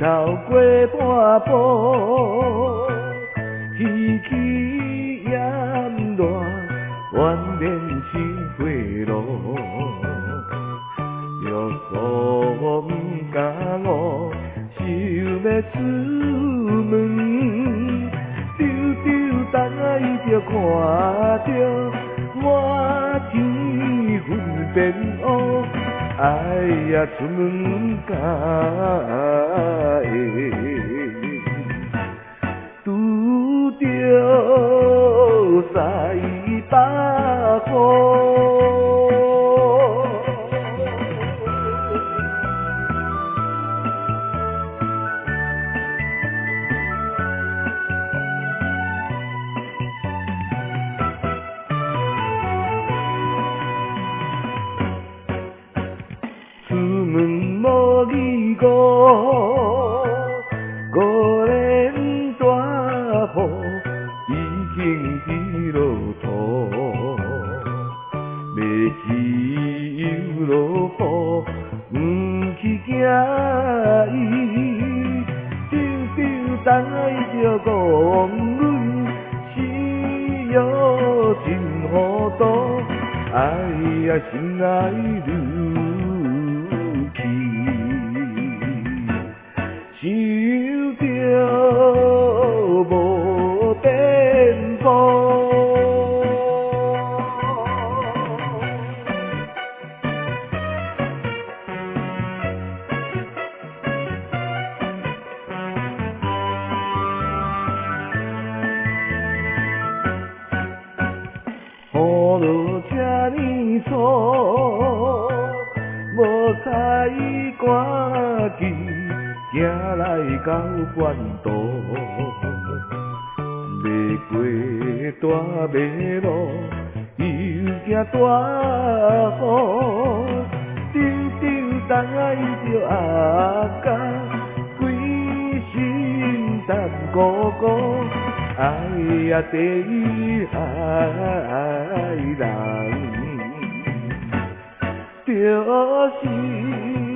頭過半晡，天氣炎熱，怨連心火爐。約束毋敢我，想欲出門，丟丟等著看著滿天雲變烏，哎呀出門敢會拄著西北風。出門無二五，五連大雨已經佇落土，欲去又落雨，毋去驚伊，丟丟等著講阮死予真糊塗，哎呀心內愈去，想著無變步。雨落這呢粗，無彩趕緊行來到半途，欲過大馬路，又驚大雨，丟丟等著阿公，規身濕糊糊，哎呀地害人，就是。